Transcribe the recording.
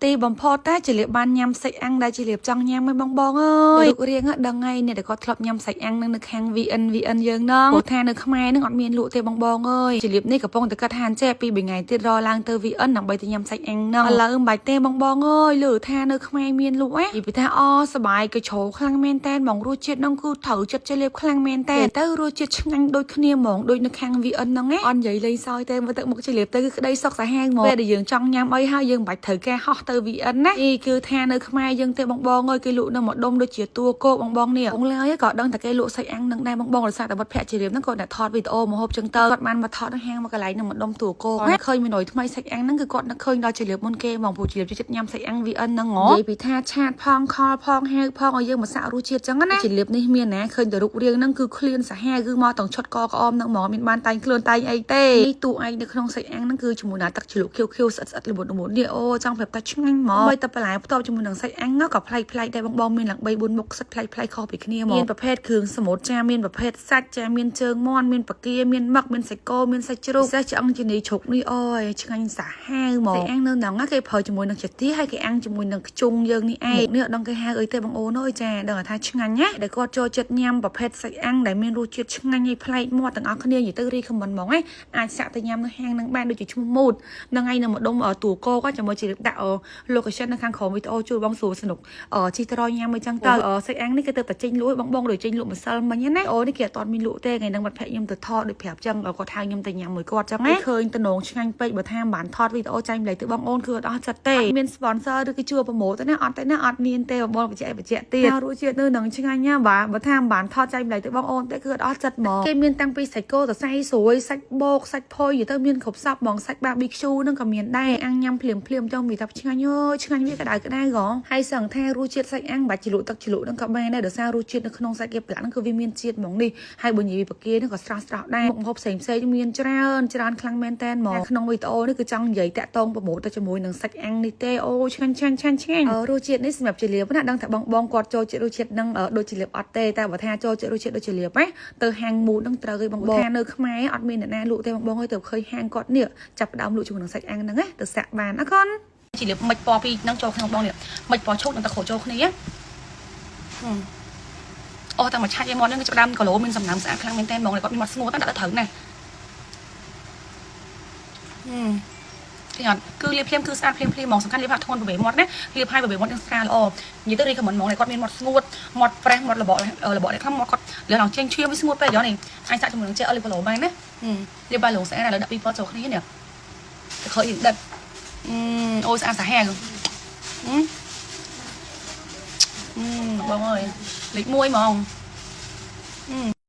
ទីបំផុតតែជាលៀបបានញ៉ាំសាច់អាំងដែលជាលៀបចង់ញ៉ាំឯងបងបងអើយរូបរាងដឹងហើយអ្នកដែលគាត់ធ្លាប់ញ៉ាំសាច់អាំងនឹងនៅខាង VN VN យើងហ្នឹងព្រោះថានៅខ្មែរហ្នឹងអត់មានលក់ទេបងបងអើយជាលៀបនេះកំពុងតែគិតថាអញ្ចេះពីរថ្ងៃទៀតរឡើងទៅ VN ដើម្បីទៅញ៉ាំសាច់អាំងហ្នឹងឥឡូវមិនបាច់ទេបងបងអើយលើថានៅខ្មែរមានលក់ណានិយាយថាអសបាយកជ្រោខ្លាំងមែនតែនហ្មងរសជាតិហ្នឹងគឺត្រូវចិត្តជាលៀបខ្លាំងមែនតែនទៅរសជាតិឆ្ងាញ់ដូចគ្នាហ្មងដូចនៅខាង VN ហ្នឹងណាអត់និយាយលេងសើចទេមើលទឹកមុខជាលៀបទៅគឺក្តីសុខសាហាវហ្មងពេលដែលយើងចង់ញ៉ាំអីហើយយើងមិនបាច់ត្រូវការហោះទៅ VN ណានេះគឺថានៅខ្មែរយើងទេបងបងអើយគេលក់នៅម្ដុំដូចជាតួគោកបងបងនេះបងឡើយក៏ដឹងតែគេលក់សាច់អាំងនឹងដែរបងបងដោយសារតែវត្តភ័ក្រជារៀមហ្នឹងគាត់អ្នកថតវីដេអូមកហូបចឹងទៅគាត់បានមកថតនៅហាងមកកន្លែងនៅម្ដុំតួគោកណាឃើញមានថ្មីសាច់អាំងហ្នឹងគឺគាត់នឹកឃើញដល់ជារៀមមុនគេហ្មងព្រោះជារៀមចូលចិត្តញ៉ាំសាច់អាំង VN ហ្នឹងហ៎និយាយពីថាchat ផង call ផងហៅផងឲ្យយើងមកសាក់រសជាតិចឹងណាជារៀបនេះមានណាឃើញតែរូបរាងហ្នឹងគឺឃ្លានសាហាវគឺមកទាំងឈុតកក្អមហ្នឹងហ្មងមានបានតែងខ្លួនតែងអីទេនេះតួឯងនៅក្នុងសាច់អាំងហ្នឹងគឺជាមួយនឹងទឹកជ្រលក់ខៀវខៀវស្អិតស្អិតល្មុតល្មុតនេះអូចង់ប្រាប់ថាឆ្ងាញ់ហ្មងបីតែបន្លែផ្ទាប់ជាមួយនឹងសាច់អាំងក៏ប្លែកប្លែកដែរបងបងមានឡើង3 4មុខសិតប្លែកប្លែកខុសពីគ្នាហ្មងមានប្រភេទគ្រឿងសមុទ្រចាមានប្រភេទសាច់ចាមានជើងមាន់មានកាមានមឹកមានសាច់គោមានសាច់ជ្រូកពិសេសឆ្អឹងជំនីជ្រូកនេះអូយឆ្ងាញ់សាហាវហ្មងសាច់អាំងនៅហ្នឹងគេប្រើជាមួយនឹងចាទីហើយគេអាំងជាមួយនឹងខ្ជុងយើងនេះឯងនេះអត់ដឹងគេហៅអីទេបងអូនអើយចាដឹងថាឆ្ងាញ់ណាដែលគាត់ចូលចិត្តញ៉ាំប្រភេទសាច់អាំងដែលមានរសជាតិឆ្ងាញ់ហើយប្លែកមាត់ទាំងអស់គ្នានិយាយទៅ recommend ហ្មងណាអាចសាក់ទៅញ៉ាំនៅហាងហ្នឹងបានដូចជាឈ្មោះម៉ូតហ្នឹងឯងនៅម្ដុំតួកោក៏ចាំមើលជាដាក់ location នៅខាងក្រោមវីដេអូជួយបងស្រួលសនុកជីត្រយញ៉ាំអីចឹងទៅសាច់អាំងនេះគេទៅតែចេញលក់បងបងដូចចេញលក់ម្សិលមិញណាអូនេះគេអត់ទាន់មានលក់ទេថ្ងៃហ្នឹងបាត់ភ័ក្រខ្ញុំទៅថតដូចប្រាប់ចឹងគាត់ហៅខ្ញុំទៅញ៉ាំមួយគាត់ចឹងណាឃើញតំណងឆ្ងាញ់ពេកបើថាមិនបានថតវីដេអូចាញ់ម្លែកទៅបងអូនគឺអត់អស់ចិត្តទេមាន sponsor ឬគេជួយ promote ទេណាអត់ទេណាអត់មានទេបងបងបញ្ជាក់បញ្ជាក់ទៀតរសជាតិនៅនឹងឆ្ងាញ់ណាបាទបើថាមិនបានថតចាញ់ម្លែកទៅបងអូនទេគឺអត់អស់ចិត្តហ្មងគេមានតាំងពីសាច់គោសរសៃស្រួយសាច់បោកសាច់ផុយទៅមានគ្រប់សពហ្មងសាច់ barbecue ហ្នឹងក៏មានដែរអាំងញ៉ាំភ្លាមភ្លាមចង់មានថាឆ្ងាញ់អើយឆ្ងាញ់វាក្តៅក្តៅហ៎ហើយសឹងថារសជាតិសាច់អាំងបាច់ជ្រលក់ទឹកជ្រលក់ហ្នឹងក៏បានដែរដោយសាររសជាតិនៅក្នុងសាច់គេប្រឡាក់ហ្នឹងគឺវាមានជាតិហ្មងនេះហើយបើនិយាយពីកាហ្នឹងក៏ស្រស់ស្រស់ដែរមុខម្ហូបផ្សេងផ្សេងមានច្រើនច្រើនខ្លាំងមែនតែនហ្មងក្នុងវីដេអូនេះគឺចង់និយាយតាក់តង promote ទៅជាមួយនឹងសាច់អាំងនេះទេអូឆ្ងាញ់ឆ្ងាញ់ឆ្ងាញ់ឆ្ងាញ់រសជាតិនេះសម្រាប់ជាលាបណាដឹងថាបងបងគាត់ចូលចិត្តរសជាតិហ្នឹងដូចជាលាបអត់ទេតែបើថាចូលចិត្តរសជាតិដូចជាលាបណាទៅហាងមូតហ្នឹងត្រូវឯងបងបងថានៅខ្មែរអត់មានអ្នកណាលក់ទេបងបងអើយទៅឃើញហាងគាត់នេះចាប់ផ្ដើមលក់ជាមួយនឹងសាច់អាំងហ្នឹងណាទៅសាក់បានអរគុណ ជាលាបមិនពណ៌ពីរហ្នឹងចូលក្នុងបងនេះមិនពណ៌ឈូកនិងទឹកក្រូចចូលគ្នាអូតែមួយឆាច់ឯមាត់ហ្នឹងគឺចាប់ដើមគីឡូមានសំណើមស្អាតខ្លាំងមែនតើហ្មងគាត់មានមាត់ស្ងួតតែដាក់ទៅត្រូវណាស់ហឹមឃើញអត់គឺលាបភ្លាមគឺស្អាតភ្លាមភ្លាមហ្មងសំខាន់លាបហាក់ធ្ងន់ប្រវេមាត់ណាលាបហើយប្រវេមាត់នឹងស្រាលល្អនិយាយទៅ recommend ហ្មងគាត់មានមាត់ស្ងួតមាត់ប្រេះមាត់របករបកនេះខ្លះមាត់គាត់លឿនឡើងចេញឈាមវាស្ងួតពេកយ៉ាងនេះអាចសាក់ជាមួយនឹងចេះអលីគីឡូបានណាលាបបាយលងស្អាតឥឡូវដាក់ពីរពណ៌ចូលគ្នានេះទៅខើយដិតអូយស្អាតសាហាវអឺបងអើយលេខ1ហ្មងអឺ